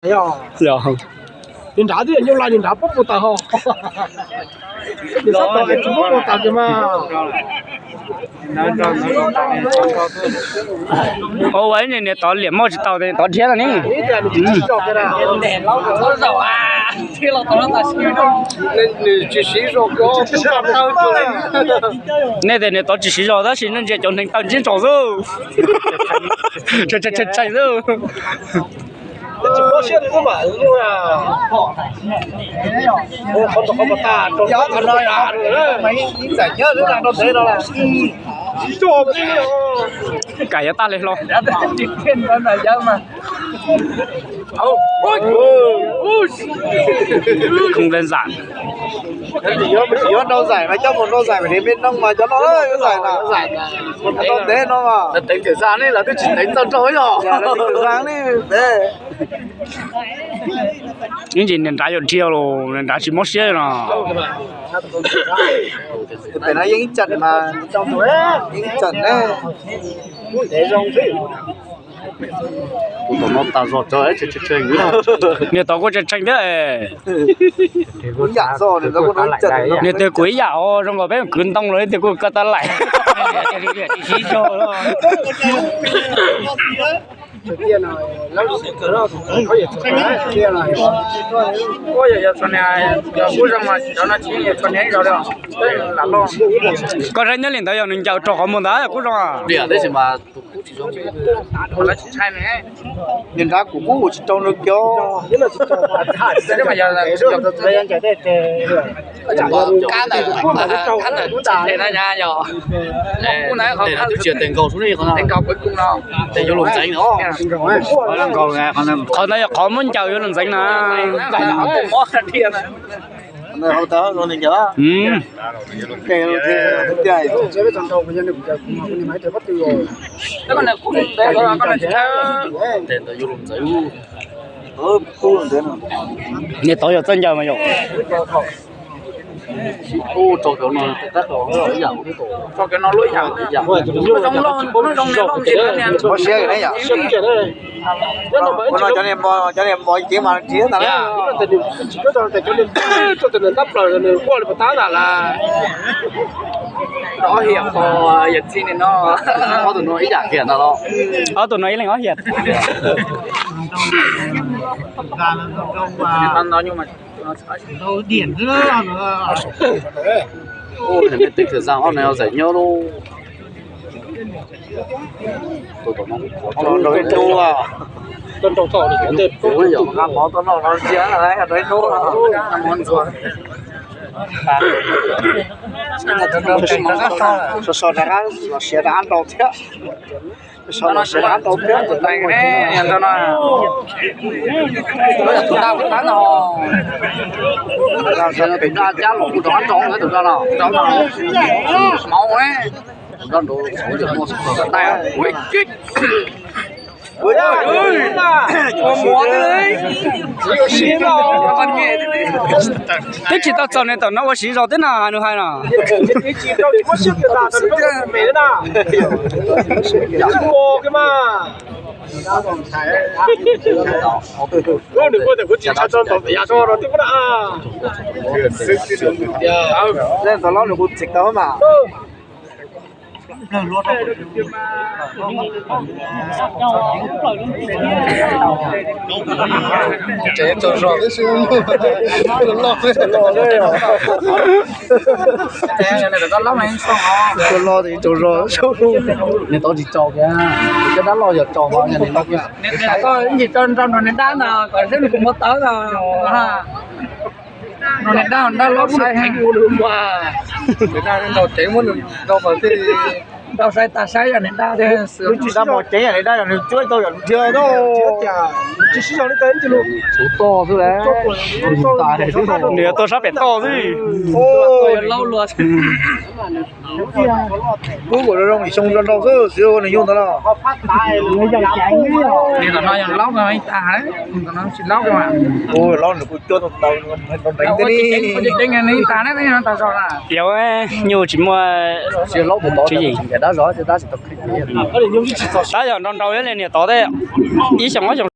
Yog, nws nrad twb yog nyuj laj, nws nrad pub puas tawm ho. Nws sab tod es tsis pub puas tawm kiag mas. Ua niam tod liam moj tsis tau, tod dhia lawm ne. Nej tias niam tod tsis siv zog tab sis nej ntsia cov neeg taw ntsiab ntsos xwb. Tshee tshee xwb. Kam yuav tag li hlo. Không đơn giản. Yuav rau zaim mas coj mus rau zaim pem Miền Đông mas cov no yuav zaim na. Rau ntev no mas. Teev Thirm Zag ne lawv twb tsis teev txog rau yog. Teev Thirm Zag ne ntev. Ib ntsis niag nrad yuav dhia los niag nrad tsis mob siab no. Pem no yeej ib tseem mas, yeej ib tseem ne. Kuv tom no tas zog tsawg, niag tod kuj tshee tshee thiab. Kuv yam xo, niag twg kuv ib yam os, zoo nkaus peb kwv ntoo los leej twg kuj koj tab laim. Koj saib nyob li ntawd yog nws ncaws rau qhov muag ntawd yog kuj zoo. Niag nrad kuv kuj ua tsis tau nws kiag. Twb tsis yog tes nkaus sub ne, tes yuav luag ntxeev no. Qhov ntawd yog qhov muab ncaws yuav luag ntxeev na. Niag tod yog txawj ncaws mas yog. Ua no cov niag npo, cov niag npo ceev mas tsis tas na. Ob hiam qhov yawm txij no, ob tug no ib yam kiag no los. Ob tug no ib leeg ob hiam. Teev Thirm Zag ob no zaim nyob lub. Nqa mov tuaj noj no ntsia rau ib hnub. Sov sov rov qab los siav rov qab nrau thiab. Sov los siav rov qab nrau thiab. Tus daj tus tab no, tus daj cab los kuj rov qab nrau, tus daj no, tus daj no, smav, tus daj nrau, tus daj no. Twb tsis tau txog nws tam no ua siv zog twb na, nws hais no. Ntawm no nws kuj txiv tau mas. Tsaug zog, tsaug zog. Niag tod tsis tsaus kiag, cov dab loj yog tsaus mas yog niag no kiag. Ntsis tso nrau nrog niag dab ntawd kom seb nws puas muaj tawv ntawd. Nrog niag dab, dab loj saib heev. Niag dab nrau ceev muab nws nrau kom tej nrau saib tag saib yog niag dab thiab. Dab mos ceev yog niag dab, yog nws cuab tau yog nws dhia. Toj xwb las, nws yog tuaj sab pem toj xwb. Laub luag. Kuv kuj zoo zoo xyoo nrau nrau xwb, xwb ua nws nyuj ntawd los. Nim no yog laub ib tag, nim no tsis laub mas. Ua laub nws kuj cuab tau taw nrau nreev thiab ne. Ua tsis ceev nws ib tag ne, tag zog na. Yog nyuj tsis muaj, tsis laub tus tod tsis yim, dab zog dab tsis tau. Tab yog nrau nrau li niam tod thiab, ib xyoos ob xyoos